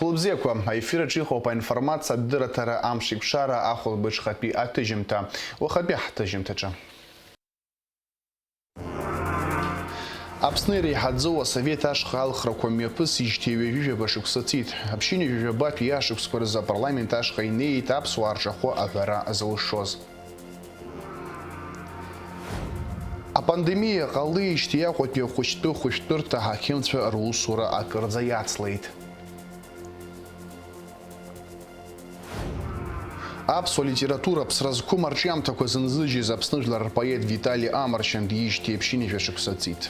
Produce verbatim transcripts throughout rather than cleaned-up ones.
Лыбзиақәа, аефир аҿы иҟоуп аинформациатә дырраҭара амш еиқәшара ахәылбыҽхатәи аҭыжьымҭа. Уахатәи ҳҭыжьымҭаҿы. Аԥсны иреиҳаӡоу асовет ашҟа алхрақәа мҩаԥысижьҭеи ҩажәижәаба шықәса ҵит. Аԥшьынҩажәижәабатәи ашықәсқәа рзы апарламент ашҟа инеит аԥсуаа рҿахәы аҳәара зылшоз. Апандемиа ҟалеижьҭеи Аҟәатәи ахәыҷтәы хәышәтәырҭа аҳақьымцәа русура акырӡа иацлеит. Аԥсуа литература аԥсра зқәым арҿиамҭақәа зынзыжьыз Аԥсны жәлар рпоет Витали Амаршьан диижьҭеи ԥшьынҩажәа шықәса ҵит.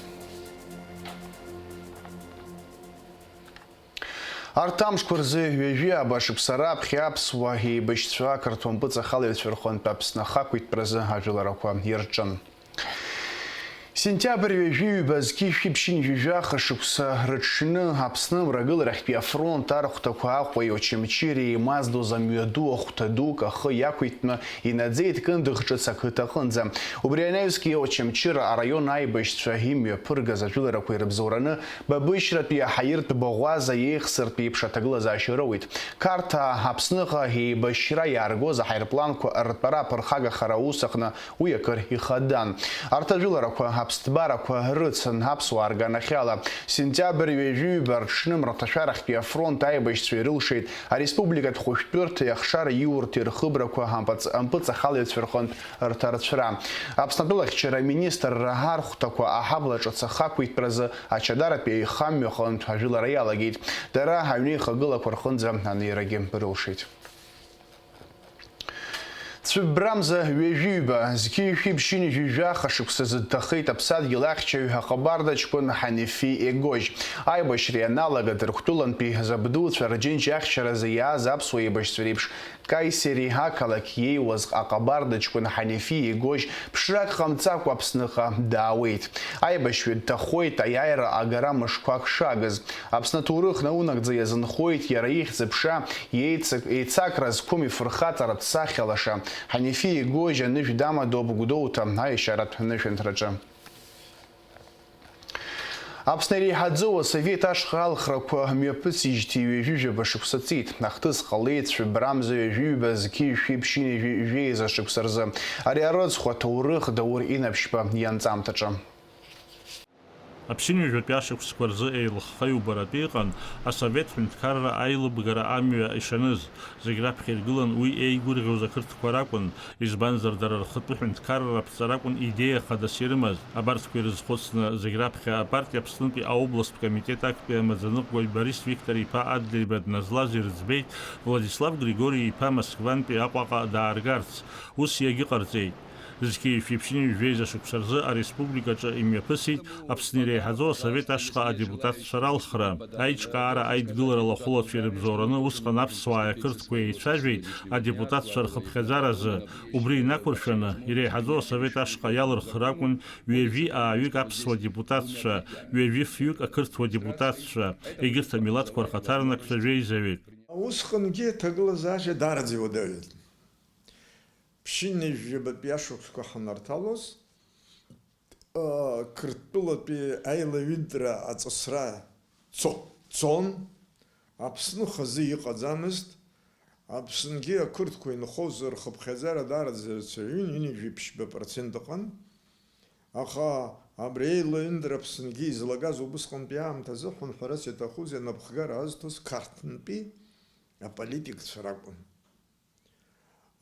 Арҭ амшқәа рзы ҩажәи ааба шықәса раԥхьа аԥсуа еибашьцәа ақырҭуа мпыҵахалаҩцәа рҟынтә Аԥсны ахақәиҭтәразы ажәыларақәа ирҿын. Сентиабр ҩажәи ҩба зқьи жәшәи ԥшьынҩажәи жәаха шықәса рыҽны Аԥсны Мрагыларахьтәи афронт архәҭақәа Аҟәеи Очамчыреи еимаздоз амҩаду ахәҭа дук ахы иақәиҭтәны инаӡеит Кындыӷ ҿыц ақыҭа аҟынӡа. Убри анаҩсгьы Очамчыра араион аибашьцәа имҩаԥыргаз ажәыларақәа ирыбзоураны Бабышьратәи аҳаиртә Баӷәаза еихсыртә еиԥш аҭагылазаашьа роуит. Қарҭаа Аԥсныҟа еибашьра иааргоз аҳаирпланқәа ртәара аԥырхагахара аус аҟны уи акыр ихадан. Арҭ ажәыларақәа аԥсҭбарақәа рыцын аԥсуаа рганахьала. Сентиабр ҩажәи ҩба рҽны Мраҭашәарахьтәи афронт аибашьцәа ирылшеит ареспубликатә хәышәтәырҭеи ахшара иурҭеи рхыбрақәа ампыҵ-, ампыҵахалаҩцәа рҟынтә рҭарцәра. Аԥсны атәылахьчара аминистрра архәҭақәа аҳабла ҿыц ахақәиҭтәразы Ачадаратәи аихамҩа аҟынтә ажәылара иалагеит. Дара аҩнеихагылақәа рҟынӡа анеирагьы рылшеит. Цәыббрамза ҩажәи ҩба, зқьи жәшәи ԥшьынҩажәи жәаха шықәса зыдҭахеит аԥсадгьыл ахьчаҩ аҟабарда ҷкәын Ҳанифи Егожь. Аибашьра ианалага Ҭырқәтәылантәи забдуцәа Рџьынџь ахьчаразы иааз аԥсуа еибашьцәа реиԥш Каисери ақалақь иеиуаз аҟабарда ҷкәын Ҳанифи Егожь ԥшрак ҟамҵакәа Аԥсныҟа даауеит. Аибашьҩы дҭахоит аиааира агара мышқәак шагыз. Аԥсны аҭоурых наунагӡа иазынхоит иара ихьӡ-аԥша, еицак-, еицакра зқәым ифырхаҵаратә сахьа лаша, Ҳанифи Егожь анышә дамадоуп Гәдоуҭа аешьаратә нышәынҭраҿы. Аԥсны иреиҳаӡоу асовет ашҟа алхрақәа мҩаԥысижьҭеи ҩажәижәаба шықәса ҵит. Ахҭыс ҟалеит цәыббрамза ҩажәи ҩба зқьи жәшәи ԥшьынҩажәи жәеиза шықәса рзы. Ари арыцхә аҭоурых Даур Инаԥшьба ианҵамҭаҿы. Аԥшьынҩажәатәи ашықәсқәа рзы еилыхха иубаратәы иҟан асовет ҳәынҭқарра аилыбгара амҩа ишаныз. Зегь раԥхьа иргылан уи еигәырӷьоз ақырҭқәа ракәын, избанзар, дара рхатәы ҳәынҭқарра аԥҵара акәын идеиа хадас ирымаз. Абарҭқәа ирызхәыцны, зегь раԥхьа апартиа Аԥснытәи аобласттә комитет актәи амаӡаныҟәгаҩ Борис Виктор-иԥа Адлеиба дназлаз ирыӡбеит Владислав Григори-иԥа Москвантәи Аҟәаҟа дааргарц. Ус иагьыҟарҵеит. Зқьи жәшәи ԥшьынҩажәи жәеиза шықәса рзы ареспубликаҿы имҩаԥысит Аԥсны иреиҳаӡоу асовет ашҟа адепутатцәа ралхра. Аиҿкаара аидгылара лахәылацәа ирыбзоураны усҟан аԥсуааи ақырҭқәеи еицәажәеит адепутатцәа рхыԥхьаӡаразы. Убри инақәыршәаны, иреиҳаӡоу асовет ашҟа иалырхыр акәын ҩажәи ааҩык аԥсуа депутатцәа, ҩажәи фҩык ақырҭуа депутатцәа, егьырҭ амилаҭқәа рхаҭарнакцәа жәеизаҩык. Усҟангьы аҭагылазаашьа даараӡа иуадаҩын. Ԥшьынҩажәи жәабатәи ашықәсқәа ҳанарҭалоз, Қырҭтәылатәи аилаҩынтра аҵысра цо-, цон, Аԥсны хазы иҟаӡамызт, Аԥснгьы ақырҭқәа инхоз рхыԥхьаӡара даараӡа ирацәаҩын, ҩынҩажәи ԥшьба процент ыҟан. Аха абри аилаҩынтра Аԥснгьы излагаз убысҟантәи аамҭазы, ҳәынҳәарас иаҭахузеи, анапхгара азҭоз Қарҭынтәи аполитикцәа ракәын.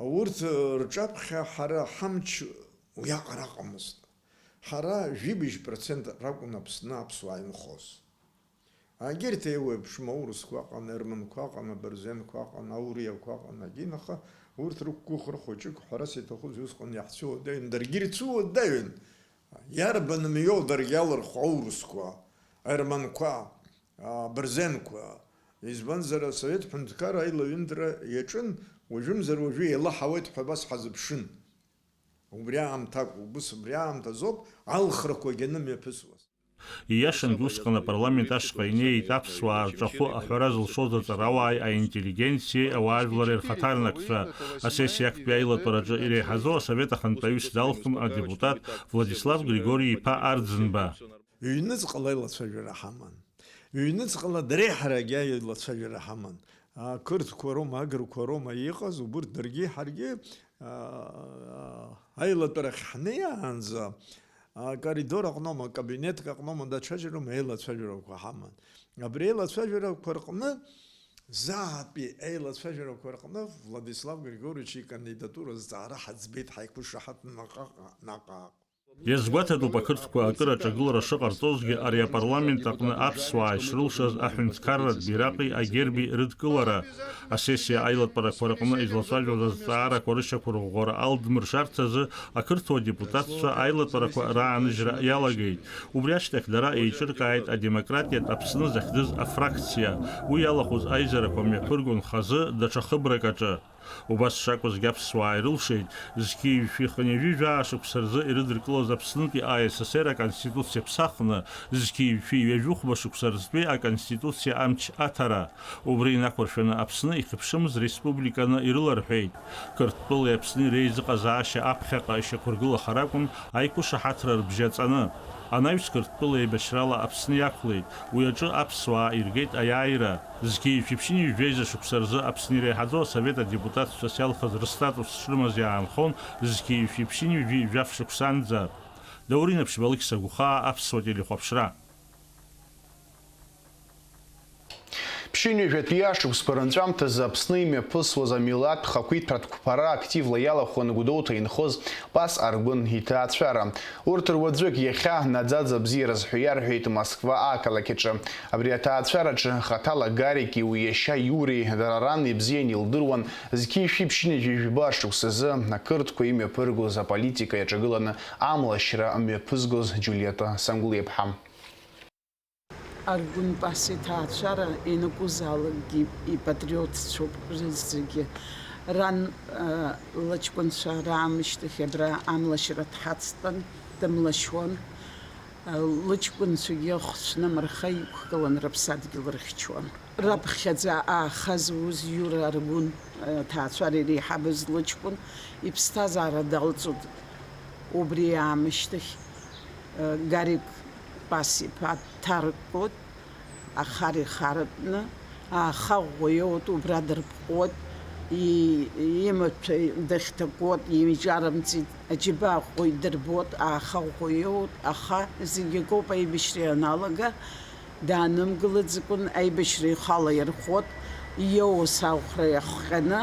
Урҭ рҿаԥхьа ҳара ҳамч уиаҟара ыҟамызт. Ҳара жәибжь процент ракәын Аԥсны аԥсуаа инхоз. Агьырҭ еиуеиԥшым аурысқәа ыҟан, аерманқәа ыҟан, абырзенқәа ыҟан, ауриақәа ыҟан, агьин, аха урҭ рықәгәыӷра хәыҷык, ҳәарас иаҭахузеи, усҟан иаҳцәыуадаҩын, даргьы ирцәыуадаҩын. Иарбан мҩоу даргьы иалырхуа аурысқәа, аерманқәа, абырзенқәа? Избанзар, асовет ҳәынҭқарра аилаҩынтра иаҿын, уажәымзар уажәы еилаҳауеит ҳәа абас ҳазыԥшын. Убри аамҭак, убыс убри аамҭазоуп алхрақәагьы анымҩаԥысуаз. Ииашангьы усҟан апарламент ашҟа инеит аԥсуаа рҿахәы аҳәара зылшоз аҵарауааи аинтеллигенциеи ауаажәлари рхаҭарнакцәа. Асессиа актәи аилатәараҿы иреиҳаӡоу асовет ахантәаҩыс далхын адепутат Владислав Григори-иԥа Арӡынба. Ҩныҵҟала аилацәажәара ҳаман. Ҩныҵҟала дреиҳарак аилацәажәара ҳаман. Ақырҭқәа роума, агрқәа роума иҟаз, убырҭ даргьы ҳаргьы, аа, аилатәарахь ҳнеиаанӡа, акоридор аҟноума, акабинетк аҟноума, даҽаџьароума еилацәажәарақәа ҳаман. Абри аилацәажәарақәа рҟны, заатәи аилацәажәарақәа рҟны Владислав Григорьевич икандидатура азҵаара ҳаӡбеит, ҳаиқәышаҳаҭын наҟ-, наҟ-ааҟ. Иазгәаҭатәуп, ақырҭқәа акыр аҿагылара шыҟарҵозгьы, ари апарламент аҟны аԥсуаа ишрылшаз аҳәынҭқарратә бираҟи агерби рыдкылара. Асессиа аилатәарақәа рҟны излацәажәоз азҵаарақәа рышьақәырӷәӷәара алдмыршарц азы ақырҭуа депутатцәа аилатәарақәа рааныжьра иалагеит. Убри ашьҭахь дара еиҿыркааит адемократиатә Аԥсны захьӡыз афракциа. Уи иалахәыз аизарақәа мҩаԥыргон хазы даҽа хыбрак аҿы. Убас шакәызгьы аԥсуаа ирылшеит, зқьи жәшәи хынҩажәи жәаа шықәса рзы ирыдыркылаз Аԥснытәи А С С Р аконституциа ԥсахны, зқьи жәшәи ҩажәихәба шықәса рзтәи аконституциа амч аҭара. Убри инақәыршәаны Аԥсны ихьыԥшымыз республиканы ирыларҳәеит. Қырҭтәылеи Аԥсни реизыҟазаашьа аԥхьаҟа ишьақәыргылахар акәын аиқәышаҳаҭра рыбжьаҵаны. Анаҩс Қырҭтәыла еибашьрала Аԥсны иақәлеит, уи аҿы аԥсуаа иргеит аиааира. Зқьи жәшәи ԥшьынҩажәи жәеиза шықәса рзы Аԥсны иреиҳаӡоу асовет адепутатцәас иалхыз рыстатус шрымаз иаанхон зқьи жәшәи ԥшьынҩажәи жәаф шықәсанӡа. Даур Инаԥшьба, Алықьса Гәхаа, Аԥсуа телехәаԥшра. Ԥшьынҩажәатәи ашықәсқәа рынҵәамҭазы Аԥсны имҩаԥысуаз амилаҭтә хақәиҭтәратә қәԥара активла иалахәын Гәдоуҭа инхоз Пас Аргәын иҭаацәара. Урҭ руаӡәык иахьа наӡаӡа бзиараз ҳәа иарҳәеит Москва ақалақь аҿы. Абри аҭаацәараҿы хаҭала Гарики уи иашьа Иури дара ран ибзиан илдыруан, зқьи жәшәи ԥшьынҩажәи жәба шықәсазы ақырҭқәа имҩаԥыргоз аполитика иаҿагыланы амлашьра мҩаԥызгоз Џьулиета Сангәлиаԥҳа. Аргәын Пас иҭаацәара ианакәызаалакгьы ипатриотцәоуп рызегьы. Ран, э, лыҷкәынцәа раамышьҭахь абра амлашьра дҳацтәан, дымлашьуан. Э, лыҷкәынцәагьы ахәцәнымырха иқәгылан, рыԥсадгьыл рыхьчон. Раԥхьаӡа ааха зуз Иура Аргәын, э, ҭаацәара иреиҳабыз лыҷкәын иԥсҭазаара далҵуан. Убри аамышьҭахь, э, Гарик Пас-иԥа дҭаркуан, ахара ихаратәны, ааха ӷәӷәа иоут, убра дырпҟуеит, и-, имаҭәа дахьҭакуеит, имиҿарымҵит, аџьабаа ӷәӷәа идырбоит, ааха ӷәӷәа иоут, аха зегь акоуп, аибашьра ианалага, даанымгылаӡакәан, аибашьра ихала иархәуеит, иоуз аӷәра иахҟьаны,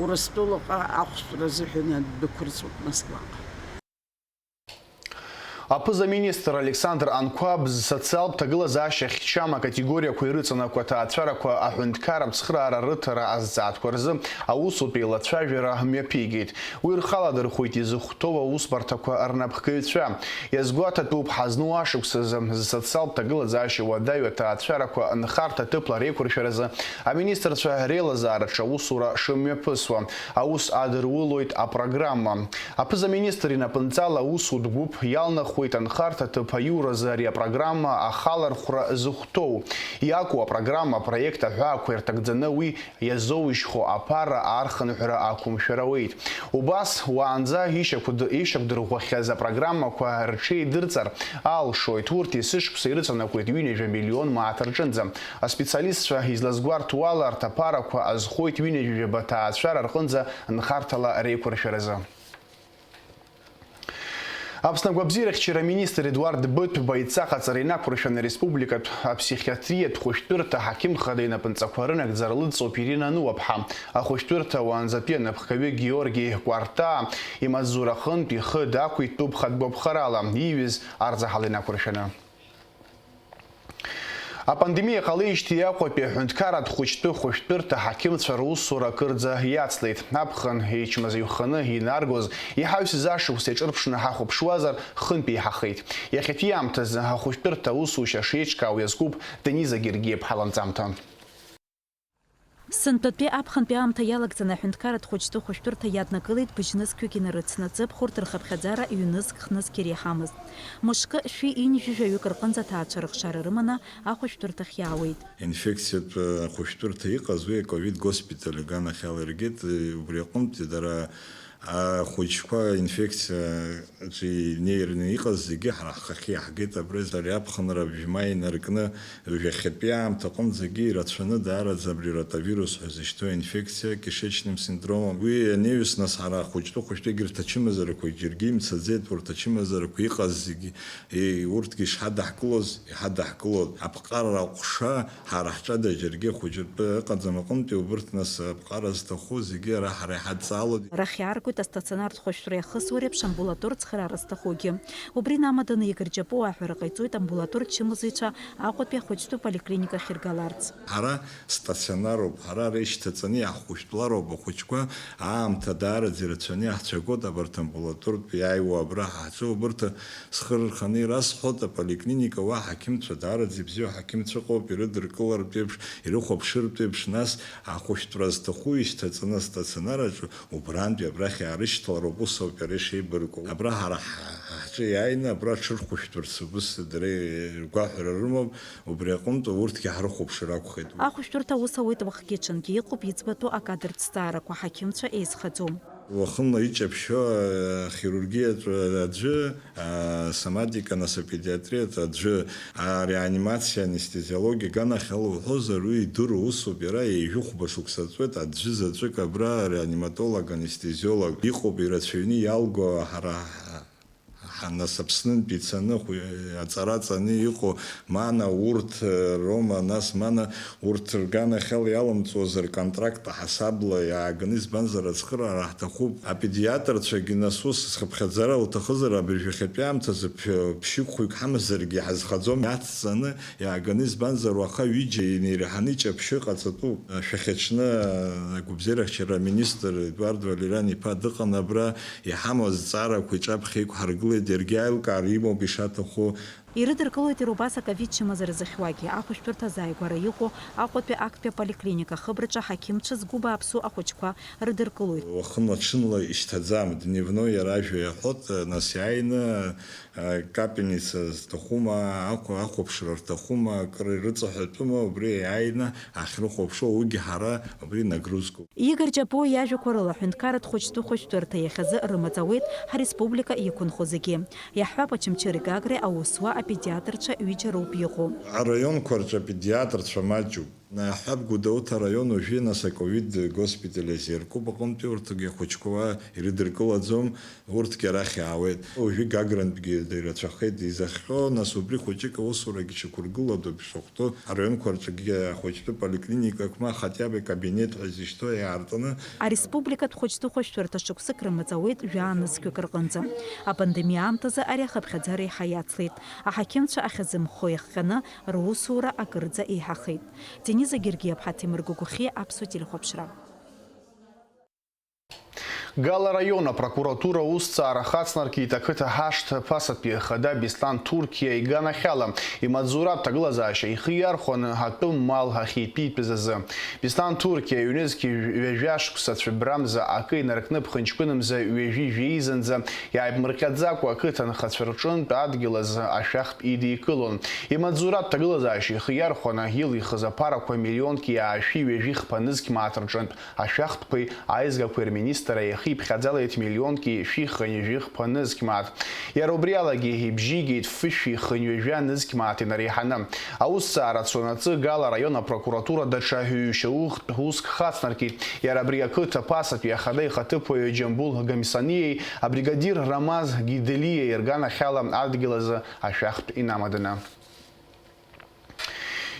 Урыстәылаҟа ахәшәтәра азыҳәан ддәықәырҵоит Москваҟа. Аԥыза-министр Александр Анқәаб зсоциалтә ҭагылазаашьа хьчам акатегориақәа ирыҵанакуа аҭаацәарақәа аҳәынҭқарратә цхыраара рыҭара азҵаатәқәа рзы аусутә еилацәажәара мҩаԥигеит. Уи рхаладырхәит изыхәҭоу аусбарҭақәа рнапхгаҩцәа. Иазгәаҭатәуп, ҳазну ашықәсазы зсоциалтә ҭагылазаашьа уадаҩу аҭаацәарақәа нхарҭа ҭыԥла реиқәыршәаразы аминистрцәа реилазаараҿы аусура шымҩаԥысуа. Аус адырулоит апрограмма. Аԥыза-министр инапынҵала аусутә гәыԥ иалнахуеит анхарҭа ҭыԥ аиуразы ари апрограмма ахалархәра зыхәҭоу. Иаку апрограмма апроект аҳәаақәа ирҭагӡаны уи иазоужьхо аԥара архынҳәра ақәымшәар ауеит. Убас, уаанӡа ишьақәд-, ишьақәдырӷәӷәахьаз апрограммақәа рҽеидырҵар алшоит. Урҭ есышықәса ирыҵанакуеит ҩынҩажәа миллион мааҭ рҿынӡа. Аспециалистцәа излазгәарҭо ала, арҭ аԥарақәа азхоит ҩынҩажәижәаба ҭаацәара рҟынӡа нхарҭала реиқәыршәаразы. Аԥсны агәабзиарахьчара аминистр Едуард Бытәба идҵа ҟаҵара инақәыршәаны ареспубликатә аԥсихиатриатә хәышәтәырҭа аҳақьым хада инапынҵақәа рынагӡара лыдҵоуп Ирина Ануаԥҳа. Ахәышәтәырҭа уаанӡатәи анапхгаҩы Георги Кәарҭаа имаҵзураҟынтә ихы дақәиҭтәуп хатә гәаԥхарала, ииҩыз арзаҳал инақәыршәаны. Апандемиа ҟалеижьҭеи Аҟәатәи аҳәынҭқарратә хәыҷтәы хәышәтәырҭа аҳақьымцәа русура кырӡа иацлеит. Аԥхын еичмазаҩханы инаргоз, иҳаҩсыз ашықәс еиҿырԥшны ҳахәаԥшуазар, хынтә еиҳахеит. Иахьатәи аамҭазы ахәышәтәырҭа аусушьа шеиҿкаау иазкуп Даниза Гергиаԥҳа ланҵамҭа. Сынтәатәи аԥхынтәи аамҭа иалагӡаны аҳәынҭқарратә хәыҷтәы хәышәтәырҭа иаднакылеит быжьнызқьҩык инарыцны, ҵыԥх урҭ рхыԥхьаӡара ҩнызқь-хнызқь иреиҳамызт. Мышкы шәи ҩынҩажәи жәаҩык рҟынӡа аҭаацәа рыхшара рыманы ахәышәтәырҭахь иаауеит. Инфекциатә ахәышәтәырҭа иҟаз уи аковид госпиталь аганахьала иргеит, убри аҟынтәи дара Ахәыҷқәа инфекциаҿы инеираны иҟаз зегьы ҳара ҳхахьы иаҳгеит. Абри ари аԥхынра абжьма инаркны, ҩажәахьатәи аамҭа аҟынӡагьы ирацәаны даараӡа абри ротавирус ҳәа зышьҭоу инфекциа, кишечным синдромом. Уи анаҩс, нас, ҳара ахәыҷтәы-хәыҷтәы егьырҭ ачымазарақәа џьаргьы имцаӡеит, урҭ ачымазарақәа иҟаз зегьы, еи, урҭгьы ишҳадаҳкылоз иҳадаҳкылон. Аԥҟарра аҟәша ҳара ҳҿы ада џьаргьы хәыҷыртәы ыҟаӡам аҟынтәи, убырҭ, нас, аԥҟара зҭаху зегьы ара ҳара иҳадҵаалоит. Рахь иааргоит астационартә хәышәтәра иахысуа реиԥш амбулатортә цхыраара зҭахугьы. Убри инамаданы Игорь Џьапуа аҳәара ҟаиҵоит амбулаторт чымазаҩцәа Аҟәатәи ахәыҷтәы поликлиника ахьыргаларц. Ҳара стационароуп, ҳара ара ишьҭаҵаны иаҳхәышәтәлароуп ахәыҷқәа, аамҭа даараӡа ирацәаны иаҳцәагоит абарҭ амбулатортә иааиуа абра ҳаҳҿы, убырҭ зхы рырханы ирасҳәоит, аполиклиника уа ҳақьымцәа даараӡа ибзиоу ҳақьымцәа ыҟоуп, ирыдыркылартә еиԥш, ирыхәаԥшыртә еиԥш, нас ахәышәтәра зҭаху ишьҭаҵаны астационар аҿы убрантәи абрахь иаарышьҭлароуп, ус ауп иара ишеибарку. Абра ҳара ҳ-, ҳҿы иааины абра аҽырхәышәтәырц убыс дара ргәаҳәара рымоуп, убри аҟынтә урҭгьы ҳрыхәаԥшыр акәхеит. Ахәышәтәырҭа аус ауеит уахгьы-ҽынгьы, иҟоуп иӡбатәу акадртә зҵаарақәа, ҳақьымцәа еизхаӡом. Уахынла иҷаԥшьо ахирургиаҿы аӡәы, асоматика, нас апедиатриаҿы аӡәы, ареанимациа, анестезиологиа, аганахьала уҳәозар, уи идыруа усуп, иара ҩажәи хәба шықәса ҵуеит, аӡәы заҵәык абра реаниматолог, анестезиолог иҟоуп, ирацәаҩны иалго ҳара ҳ-, ҳа-, нас Аԥснынтә ицаны, хәы-, аҵара ҵаны иҟоу, мана урҭ, э, роума, нас мана урҭ рганахьала иалымҵуазар, контракт ҳасабла иааганы, избанзар, ацхыраара ҳҭахуп. Апедиатрцәагьы, нас, ус зхыԥхьаӡара лҭахызар, абыржәы иахьатәи аамҭазы ԥ-, ԥшьҩык-хәҩык ҳамазаргьы ҳазхаӡом, иацҵаны иааганы, избанзар, уаха ҩыџьа инеиреиҳаны иҷаԥшьо иҟаҵатәуп. Шәахьаҽны агәабзиарахьчара аминистр Едуард Валериан-иԥа дыҟан абра, иҳамоу азҵаарақәа иҿаԥхьа иқәҳаргылеит, иаргьы аилкаара имоуп ишаҭаху. Ирыдыркылоит иара убас аковид чымазара зыхьуагьы, ахәышәтәырҭа азааигәара иҟоу Аҟәатәи актәи аполиклиника ахыбраҿы аҳақьымцәа згәы бааԥсу ахәыҷқәа рыдыркылоит. Уахынла-ҽынла ишьҭаӡам, дневной иара ажәа иаҳәоит, нас иааины, а, капельница зҭахума, ахә-, ахәаԥшра рҭахума, акыр ирыҵаҳәатәыма, убри иааины ахьрыхәаԥшуа, уигьы ҳара убри нагрузкоуп. Игор Џьапуа иажәақәа рыла, аҳәынҭқарратә хәыҷтәы хәышәтәырҭа иахьазы рымаҵ ауеит ҳреспублика иқәынхо зегьы. Иаҳҳәап, Очамчыреи Гагреи аус зуа апедиатрцәа ҩыџьа роуп иҟоу. Араионқәа рҿы апедиатрцәа маҷуп. Иаҳҳәап, Гәдоуҭа араион уажәы, нас, аковид госпиталь азы иаркуп, аҟынтәи урҭгьы ахәыҷқәа уа ирыдыркылаӡом, урҭгьы арахь иаауеит. Уажәы Гагрантәгьы ирацәахеит, изахҟьо, нас, убри хәыҷык аусурагьы шьақәыргыладоуп ишахәҭоу, араионқәа рҿгьы ахәыҷтәы поликлиникак ма хотя бы кабинет ҳәа изышьҭоу иаартны. Ареспубликатә хәыҷтәы хәышәтәырҭа шықәсык рымаҵ ауеит жәаа нызқьҩык рҟынӡа. Апандемиа аамҭазы ари ахыԥхьаӡара еиҳа иацлеит. Аҳақьымцәа ахьазымхо иахҟьаны русура акырӡа еиҳахеит. Дениза Гергиаԥҳа, Ҭемыр Гогәыхиа, Аԥсуа телехәаԥшра. Гала раион апрокуратура аусҭҵаара хацнаркит ақыҭа Ҳашҭ ԥасатәи ахада Беслан Ҭурқьиа иганахьала имаҵзуратә ҭагылазаашьа ихы иархәаны атәым мал ахьитәитәыз азы. Беслан Ҭурқьиа ҩнызқь ҩажәа шықәса цәыббрамза акы инаркны ԥхынҷкәынмза ҩажәи жәеизанӡа иааиԥмырҟьаӡакәа ақыҭа анхацәа рҿынтә адгьыл азы ашәахтә идикылон. Имаҵзуратә ҭагылазаашьа ихы иархәаны илихыз аԥарақәа миллионки аашәи ҩажәи хԥа нызқь мааҭ рҿынтә ашәахтәқәеи аизгақәеи рминистрра иахиԥхьаӡалеит миллионки шәи хынҩажәи хԥа нызқь мааҭ. Иара убри алагьы ибжьигеит фышәи хынҩажәа нызқь мааҭ инареиҳаны. Аусҭҵаара цонаҵы Гала араион апрокуратура даҽа ҩышьа ух-, уск хацнаркит. Иара абри ақыҭа ԥасатәи ахада ихаҭыԥуаҩы Џьамбул Гамисаниеи абригадир Рамаз Гиделиеи рганахьала адгьыл азы ашәахтә инамаданы.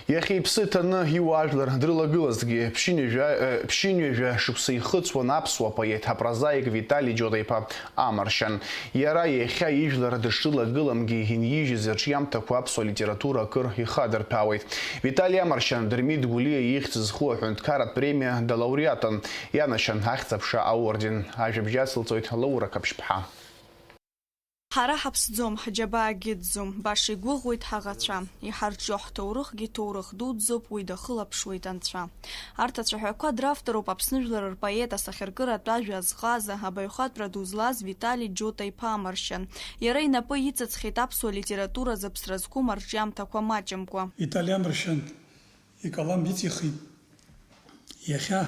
Иахьа иԥсы ҭаны иуаажәлар дрылагылазҭгьы, ԥшьынҩажәа, э, ԥшьынҩажәа шықәса ихыҵуан аԥсуа поет, апрозаик Витали Џьота-иԥа Амаршьан. Иара иахьа ижәлар дышрылагыламгьы инижьыз ирҿиамҭақәа аԥсуа литература акыр ихадырҭәаауеит. Витали Амаршьан Дырмит Гәлиа ихьӡ зху аҳәынҭқарратә премиа далауреатын, ианашьан Ахьӡ-аԥша аорден. Ажәабжь ацылҵоит Лаура Қаԥшьԥҳа. Ҳара ҳаԥсӡом, ҳџьабаагьы ӡӡом, баша игәыӷуеит ҳаӷацәа. Иҳарҿио ҳҭоурыхгьы ҭоурых дуӡӡоуп, уи дахылаԥшуеит Анцәа. Арҭ ацәаҳәақәа дравторуп Аԥсны жәлар рпоет, асахьаркыратә ажәа азҟаза, абаҩхатәра ду злаз Витали Џьота-иԥа Амаршьан. Иара инапы иҵыҵхьеит аԥсуа литература зыԥсра зқәым арҿиамҭақәа маҷымкәа. Витали Амаршьан икалам иҵихит иахьа.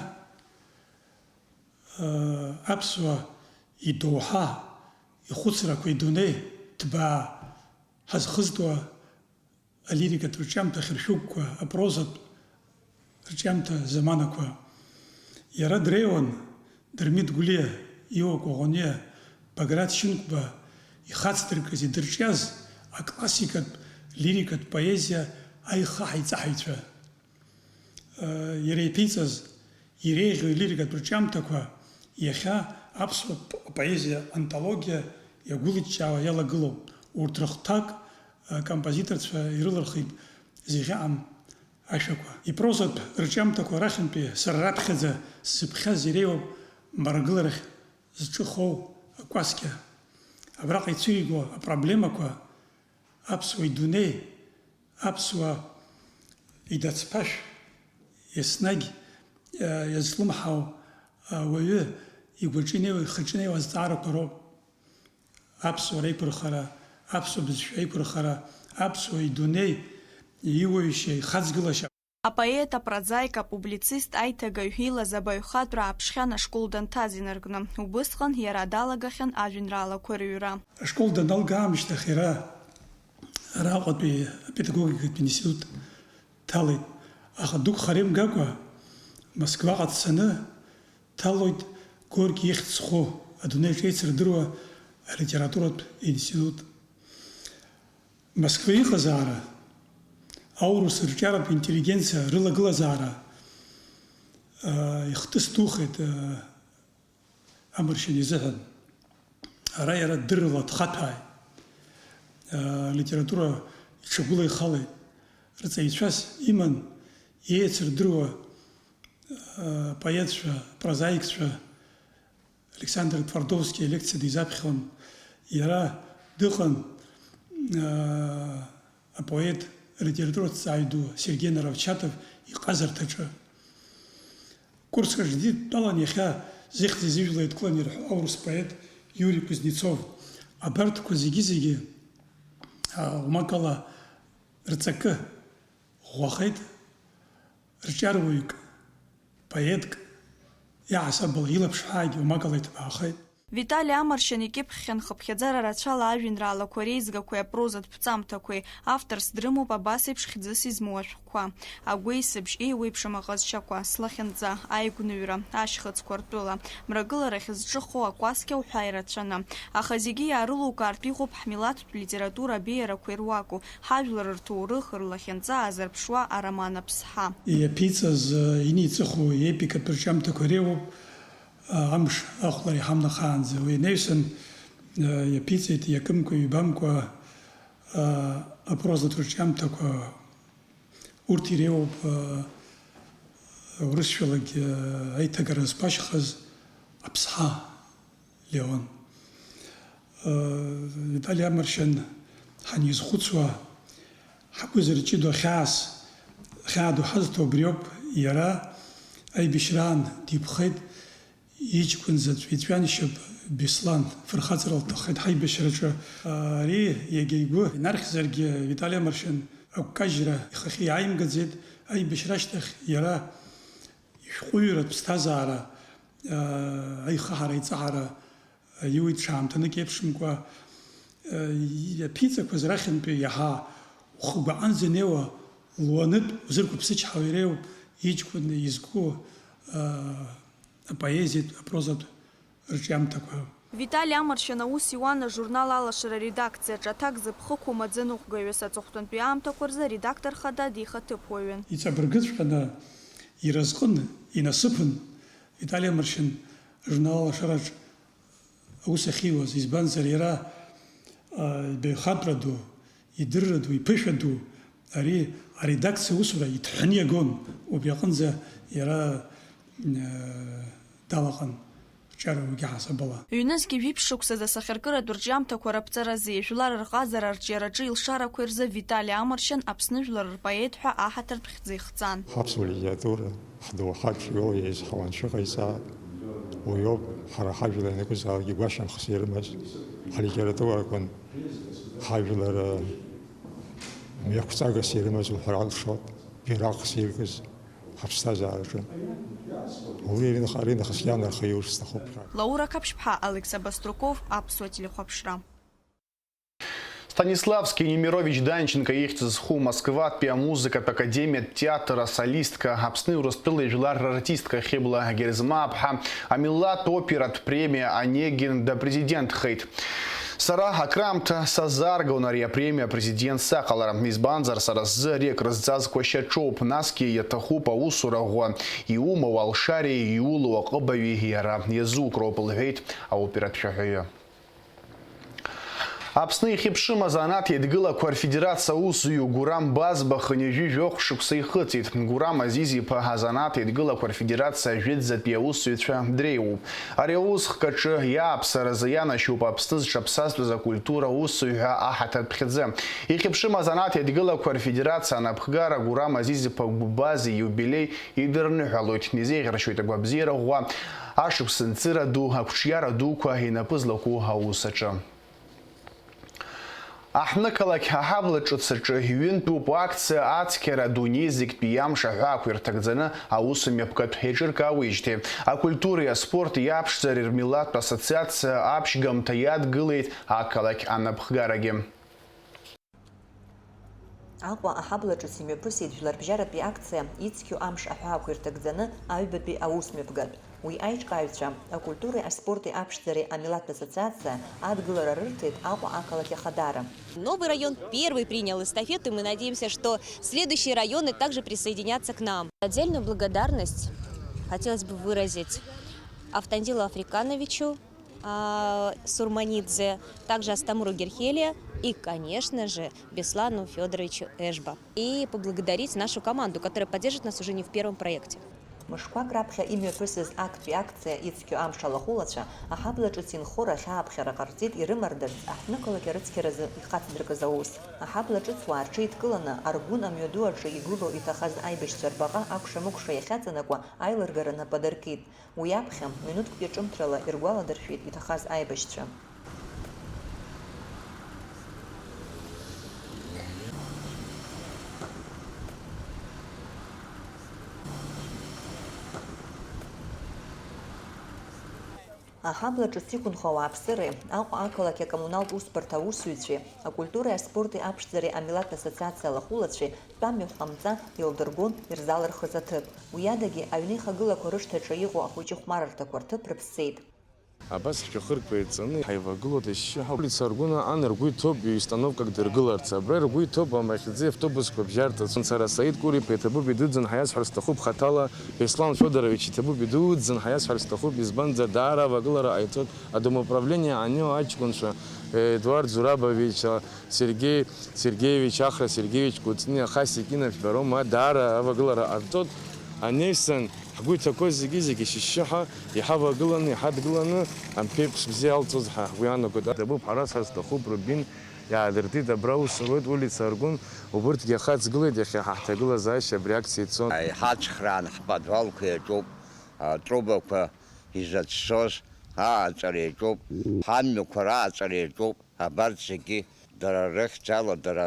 Аԥсуа идоуҳа, ихәыцрақәа, идунеи ҭбаа ҳазхызтуа алирикатә рҿиамҭа хьыршәыгәқәа, апрозатә рҿиамҭа заманақәа. Иара дреиуан Дырмит Гәлиа, Иуа Коӷониа, Баграт Шьынқәба ихацдыркыз, идырҿиаз аклассикатә лирикатә поезиа аихаҳаиҵаҳаҩцәа. Иара иаԥиҵаз иреиӷьу илирикатә рҿиамҭақәа иахьа аԥсуа п-, поезиа антологиа иагәылыҷҷаауа иалагылоуп. Урҭ рыхәҭак, а, композиторцәа ирылырхит зегь аҟам ашәақәа. Ипрозатә рҿиамҭақәа рахьынтәи сара раԥхьаӡа сзыԥхьаз иреиуоуп мрагыларахь зҿыхоу акәасқьа. Абраҟа ицәыриго апроблемақәа аԥсуа идунеи, аԥсуа идацԥашә еснагь, а, иазлымҳау, а, уаҩы игәаҿы инеиуа, ихаҿы инеиуа азҵаарақәа роуп. Аԥсуара аиқәырхара, аԥсуа бызшәа аиқәырхара, аԥсуа идунеи иуаҩышьа, ихаҵгылашьа. Апоет, апрозаик, апублицист, аиҭагаҩ, илаз абаҩхатәра ааԥшхьан ашкол данҭаз инаркны. Убысҟан иара далагахьан ажәеинраалақәа рыҩра. Ашкол даналга аамышьҭахь иара араҟатәи апедагогикатә институт дҭалеит, аха дықәхар имгакәа, Москваҟа дцаны дҭалоит Горки ихьӡ зху адунеи аҿы еицырдыруа алитературатә институт. Москва иҟазаара, аурыс рҿиаратә интеллигенциа рылагылазаара, аа, ихҭыс духеит, аа, Амаршьан изыҳәан. Ара иара дыррала дхаҭәааит. Аа, литература иҽагәылаихалеит. Рҵаҩцәас иман, иеицырдыруа, аа, поетцәа, прозаикцәа, Александр Твардовски алекциа дизаԥхьон. Иара дыҟан, аа, апоет, алитератураҭҵааҩ ду Сергеи Наравчатов иҟазарҭаҿы. Курск аҿы дидтәалан иахьа зыхьӡи зыжәлеи еидкыланы ирҳәо аурыс поет Иури Кузнецов. Абарҭқәа зегьы-зегьы, а, умакала рҵакы ӷәӷәахеит, рҿиаруаҩык, поетк, иаҳасабала илаԥш ҳәаагьы умакала иҭбаахеит. Витали Амаршьан икьыԥхьхьан хыԥхьаӡара рацәала ажәеинраалақәа реизгақәеи апрозатә ԥҵамҭақәеи, авторс дрымоуп абас еиԥш хьӡыс измоу ашәҟәқәа. Агәеисыбжь, еиуеиԥшым аҟазшьақәа, слахьынҵа, аигәныҩра, ашьхыцқәа ртәыла, мрагыларахь зҿыхо акәасқьа уҳәа ирацәаны. Аха зегьы иаарылукаартә иҟоуп ҳмилаҭтә литература абеиарақәа ируаку, ҳажәлар рҭоурых, рлахьынҵа аазырԥшуа ароман Аԥсҳа. Иаԥиҵаз, иниҵыху иепикатә рҿиамҭақәа реиуоуп. Амш ахәлара иҳамнахаанӡа. Уи анаҩсан, иаԥиҵеит иакымкәа-ҩбамкәа апрозатә рҿиамҭақәа. Урҭ иреиуоуп урысшәалагь аиҭагара зқәашьхаз Аԥсҳа Леон. Витали Амаршьан ҳанизхәыцуа, ҳгәы зырҷыдоу ахьаас, ахьаа ду ҳазҭо убриоуп, иара аибашьраан диԥхеит, иҷкәын заҵә иҵәҩаншьап Беслан фырхаҵара лҭаххеит ҳаибашьраҿы. Ари иагьа игәы инархьзаргьы, Витали Амаршьан агәкажьра ихахьы иааимгаӡеит, аибашьра ашьҭахь иара ишәҟәыҩҩратә ԥсҭазаара, аихаҳара, аиҵаҳара, Иуит ҽаамҭанык еиԥшымкәа, иаԥиҵақәаз рахьынтәи иаҳа ухы гәаҟынӡа инеиуа, луанытә узырқәыԥсычҳауа иреиуоуп иҷкәын изку апоезиатә, апрозатә рҿиамҭақәа. Витали Амаршьан аус иуан ажурнал Алашара аредакциаҿы, аҭак зыԥхықәоу маӡаныҟәгаҩыс, аҵыхәтәантәи аамҭақәа рзы аредактор хада дихаҭыԥуаҩын. Иҵабыргыҵәҟьаны иразҟын, инасыԥын Витали Амаршьан ажурнал Алашараҿ аус ахьиуаз, избанзар, иара, а, ибаҩхатәра ду, идырра ду, иԥышәа ду, ари аредакциа усура иҭҳәаны иагон, убри аҟынӡа иара, а, далаҟан, рҿиарагьы ҳасабала. Ҩнызқьи жәиԥшь шықәсаз асахьаркыратә рҿиамҭақәа раԥҵаразы, жәлар рҟазара арҿиараҿы илшарақәеи рзы Витали Амаршьан Аԥсны жәлар рпоет ҳәа аҳаҭыртә хьӡы ихҵан. Ҳаԥсуа литература, ҳдоуҳатә иоуа еизҳауан шыҟаиҵа, уиоуп, ҳара ҳажәлар ианакәызаалакгьы гәашьамхс ирымаз, ҳлитература акәын ҳажәлар, э, мҩақәҵагас ирымаз уҳәар алшоит, бираҟс иркыз, Ҳаԥсҭазаараҿы уи аринах-, аринахыс иаанарха иур сҭахуп ҳәа. Лаура Қаԥшьԥҳа, Алекса Баструков, Аԥсуа телехәаԥшра. Станиславски Немирович Данченко ихьӡ зху Москватәи амузыкатә академиатә театр асолистка, Аԥсни Урыстәылеи жәлар рартистка Хьыбла Герзмааԥҳа, амилаҭ оператә премиа Онегин дапрезидентхеит. Сара акраамҭа сазааргон ари апремиа апрезидент саҟалара, избанзар, сара сзы ари акрызҵазкуа шьаҿоуп, насгьы иаҭахуп аусура ӷәӷәа, иумоу алшареи иулоу аҟыбаҩи иара иазукроуп, лҳәеит аоператә шәаҳәаҩы. Аԥсны ихьыԥшым азанааҭ еидгылақәа рфедерациа аусзуҩы Гурам Базба хынҩажәи жәохә шықәса ихыҵит. Гурам Азиз-иԥа азанааҭ еидгылақәа рфедерациа ажәытәӡатәи аусзуҩцәа дреиуоуп. Ари аус хкаҿы иааԥсаразы ианашьоуп Аԥсны зҽаԥсазтәыз акультура аусзуҩ ҳәа аҳаҭыртә хьӡы. Ихьыԥшым азанааҭ еидгылақәа рфедерациа анапхгара Гурам Азиз-иԥа Гәбаза ииубилеи идырныҳәалоит, изеиӷьаршьоит агәабзиара ӷәӷәа, ашықәс нҵыра ду, ақәҿиара дуқәа инапы злаку аус аҿы. Аҳҭнықалақь аҳабла ҿыц аҿы ҩынтәуп акциа ацқьара адунеи зегьтәи амш аҳәаақәа ирҭагӡаны аусмҩаԥгатә еиҿыркаауеижьҭеи, акультуреи аспорти аԥшӡареи рмилаҭтә ассоциациа аԥшьгамҭа иадгылеит ақалақь анапхгарагьы. Аҟәа аҳабла ҿыц имҩаԥысит жәларбжьаратәи акциа «Ицқьоу амш аҳәаақәа ирҭагӡаны» аҩбатәи аусмҩаԥгатә. Уи аиҿкааҩцәа, акультуреи аспорти аԥшӡареи амилаҭтә ассоциациа адгылара рырҭеит Аҟәа ақалақь ахадара. Новый район первый принял эстафету, и мы надеемся, что следующие районы также присоединятся к нам. Отдельную благодарность хотелось бы выразить Автандилу Африкановичу, а, Сурманидзе, также Астамуру Герхелия и, конечно же, Беслану Фёдоровичу Эшба. И поблагодарить нашу команду, которая поддерживает нас уже не в первом проекте. Мышқәак раԥхьа имҩаԥысыз актәи акциа «Ицқьоу амш» алахәылацәа аҳабла ҿыц инхо рахь ааԥхьара ҟарҵеит ирымардарц аҳҭнықалақь арыцқьаразы ихацдыркыз аус. Аҳабла ҿыцуаа рҽеидкыланы Аргәын амҩаду аҿы игылоу иҭахаз аибашьцәа рбаҟа акәша-мыкәша иахьаҵанакуа аилыргара нап адыркит. Уи аԥхьа, минуҭктәи ҿымҭрала иргәаладыршәеит иҭахаз аибашьцәа. Аҳабла ҿыц иқәынхо ауааԥсыреи, Аҟәа ақалақь акоммуналтә усбарҭа аусзуҩцәеи, акультуреи аспорти аԥшӡареи амилаҭ ассоциациа алахәылацәеи тәамҩахә ҟамҵа еилдыргон ирзалырхыз аҭыԥ. Уи адагьы аҩнеихагылақәа рышҭаҿы иҟоу ахәыҷы хәмарырҭақәа рҭыԥ рыԥссеит. Абас ҳшәахырқәа еиҵаны ҳаивагылоуп, ишьшьыҳәа улица Аргәына ан ргәы иҭоуп ҩ-станокак дыргыларц. Абра ргәы иҭоуп амаахьӡеи автобусқәа бжьарҭац. Сара Саид Кури-иԥа иҭабуп идуӡӡан ҳаиасҳәар сҭахуп хаҭала, Беслан Фёдорович иҭабуп идуӡӡан ҳаиасҳәар сҭахуп, избанзар даара авагылара ҟаиҵоит адомоуправление анио аҷкәынцәа, Едуард Зурабович, Сергеи Сергеевич, Ахра Сергеевич Кәыҵниа, Хасик Инап жәбароума, даара авагылара ҟарҵоит. Анеҩсан, ҳгәы иҭақәоу зегьы-зегьы шьшьыҳәа иҳавагыланы, иҳадгыланы, амԥеиԥш бзиа алҵуаз ҳәа ҳгәы иаанагоит. Дабуп, ҳара сара сҭахуп, Рубин иаадыртит, абра аус руеит, улица Аргәын, убырҭгьы ахаҵгылеит, иахьа ҳа ҳҭагылазаашьа абри акциа ицон. Иҳацхраан ҳподвалқәа иаҿуп, атрубақәа изацәцоз ааҵәара иаҿуп, ҳамҩақәа рааҵәара иаҿуп. Абарҭ зегьы дара рыхьӡала, дара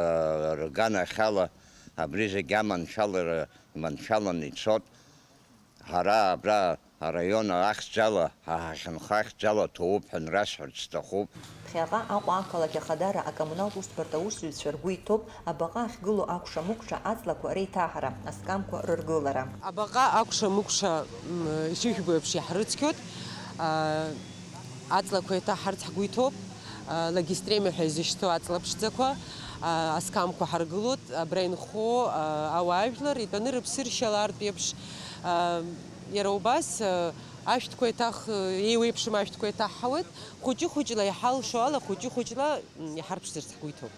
рганахьала, абри зегьы аманшәалара иманшәаланы ицот. Ҳара абра араион ахьӡала, ҳа ҳахьынхо ахьӡала ҭоуп ҳәа нрасҳәарц сҭахуп. Ԥхьаҟа Аҟәа ақалақь ахадара акоммуналтә усбарҭа аусзуҩцәа ргәы иҭоуп абаҟа ахьгылоу акәша-мыкәша аҵлақәа реиҭаҳара, аскамқәа рыргылара. Абаҟа акәша-мыкәша, м, ишыжәбо еиԥш иаҳрыцқьоит. А, Аҵлақәа еиҭаҳарц ҳгәы иҭоуп, а, лагистремиа ҳәа изышьҭоу аҵла ԥшӡақәа, а, аскамқәа ҳаргылоит, абра инхо, а, ауаажәлар итәаны рыԥсы ршьалартә еиԥш, а, иара убас, а, ашәҭқәа еиҭах, еиуеиԥшым ашәҭқәа еиҭаҳҳауеит, хәыҷы-хәыҷла иҳалшо ала, хәыҷы-хәыҷла, м, иҳарԥшӡарц ҳгәы иҭоуп.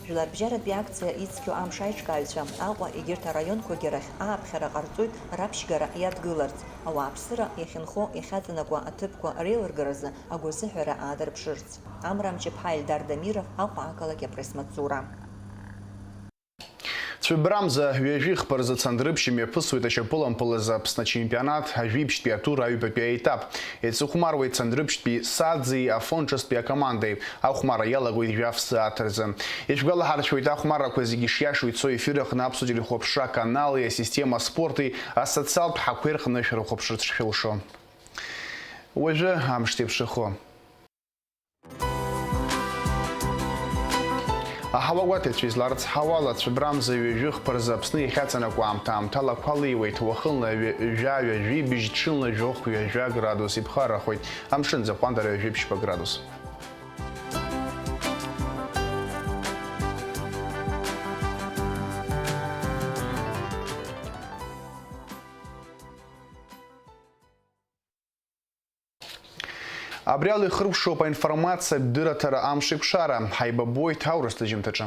Жәларбжьаратәи акциа «Ицқьоу амш» аиҿкааҩцәа Аҟәа егьырҭ араионқәагьы рахь ааԥхьара ҟарҵоит раԥшьгара иадгыларц, ауааԥсыра иахьынхо, иахьаҵанакуа аҭыԥқәа реилыргаразы агәазыҳәара аадырԥшырц. Амра Амҷыԥҳа, Ельдар Дамиров, Аҟәа ақалақь апресс-маҵзура. Цәыбрамза ҩажәи хԥа рзы Цандрыԥшь имҩаԥысуеит ашьапылампылаз Аԥсны ачемпионат ажәибжьтәи атур аҩбатәи аетап. Еицыхәмаруеит Цандрыԥшьтәи Саӡи Афон ҿыцтәи акомандеи. Ахәмарра иалагоит жәаф сааҭ рзы. Ишәгәалаҳаршәоит, ахәмаррақәа зегьы шиашоу ицо ефир аҟны Аԥсуа телехәаԥшра аканали асистема аспорти асоциалтә ҳақәеи рҟны шәырхәаԥшырц шәылшо. Уажәы амш зеиԥшрахо. Аҳауа гәаҭаҩцәа изларыцҳауала, цәыбрамза ҩажәи хԥа рзы Аԥсны иахьаҵанакуа аамҭа аамҭала ақәа леиуеит, уахынла ҩ-, жәа-ҩажәи быжь, ҽынла жәохә ҩажәа градус иԥхаррахоит, амшын аӡахәандара ҩажәи ԥшьба градус. Абри ала ихыркәшоуп аинформациатә дырраҭара амшеикәшара. Ҳаибабоит аурыс ҭыжьымҭаҿы.